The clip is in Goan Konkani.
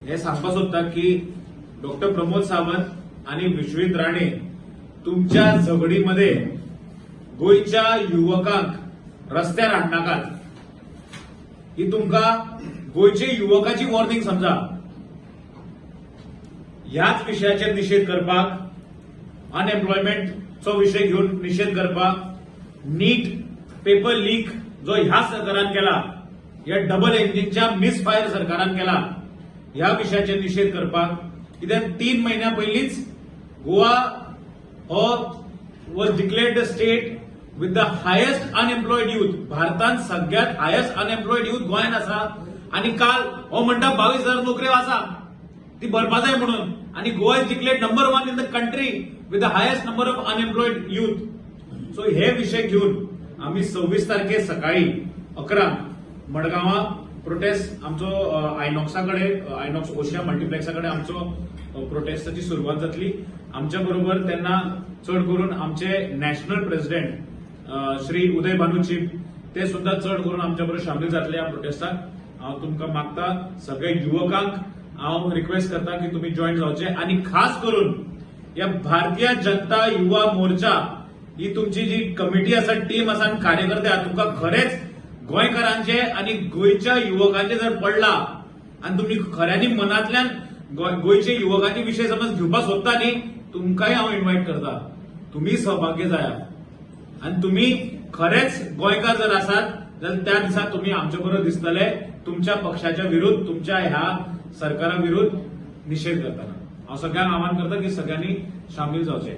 हे सांगपाक सोदता की डॉक्टर प्रमोद सावंत आणि विश्वजित राणे, तुमच्या झगडीमध्ये गोंयच्या युवकांक रस्त्यार हाडनाकात. ही तुमकां गोंयचे युवकाची वॉर्निंग समजा. ह्याच विशयाचेर निशेध करपाक, अनएम्प्लॉयमेंटचो विशय घेवन निशेध करपाक, नीट पेपर लीक जो ह्या सरकारान केला, ह्या डबल इंजिनच्या मिसफायर सरकारान केला, ह्या विशयाचेर निशेध करपाक. कित्याक 3 म्हयन्या पयलींच गोवा हो was declared the state with the highest unemployed youth. भारतान सगळ्यात हायेस्ट अनएम्प्लॉयड युथ गोंयांत आसा आणि काल हो म्हणटा 22,000 नोकऱ्यो आसा, ती भरपा जाय म्हणून. आणि Goa is declared number one in the country with the highest number of unemployed youth. So हे विशय घेवन आमी 26 तारखे सकाळी 11 मडगांवां प्रोटेस्ट आमचो, आयनॉक्सा कडेन, आयनॉक्स ओशिया मल्टिप्लेक्सा कडेन आमचो प्रोटेस्टाची सुरवात जातली. आमच्या बरोबर तेन्ना चड करून आमचे नॅशनल प्रेसिडेंट श्री उदय भानू चिब, ते सुद्धा चड करून आमच्या बरोबर सामील जातले ह्या प्रोटेस्टाक. हांव तुमकां मागता, सगळे युवकांक हांव रिक्वेस्ट करता की तुमी जॉयन जावचे आणि खास करून ह्या भारतीय जनता युवा मोर्चा ही तुमची जी कमिटी आसा, टीम आसा आनी कार्यकर्ते आहा, तुमकां खरेंच गोंयकारांचे आनी गोंयच्या युवकांचे जर पडला आनी तुमी खऱ्यांनी मनांतल्यान गोंयचे युवकांचे विशय समज घेवपाक सोदता न्ही, तुमकांय हांव इन्वायट करता, तुमी सहभागी जाया. आनी तुमी खरेंच गोंयकार जर आसात जाल्यार त्या दिसा तुमी आमचे बरोबर दिसतले तुमच्या पक्षाच्या विरुद्ध, तुमच्या ह्या सरकारा विरुद्ध निशेध करतना. हांव सगळ्यांक आवाहन करता की सगळ्यांनी सामील जावचें.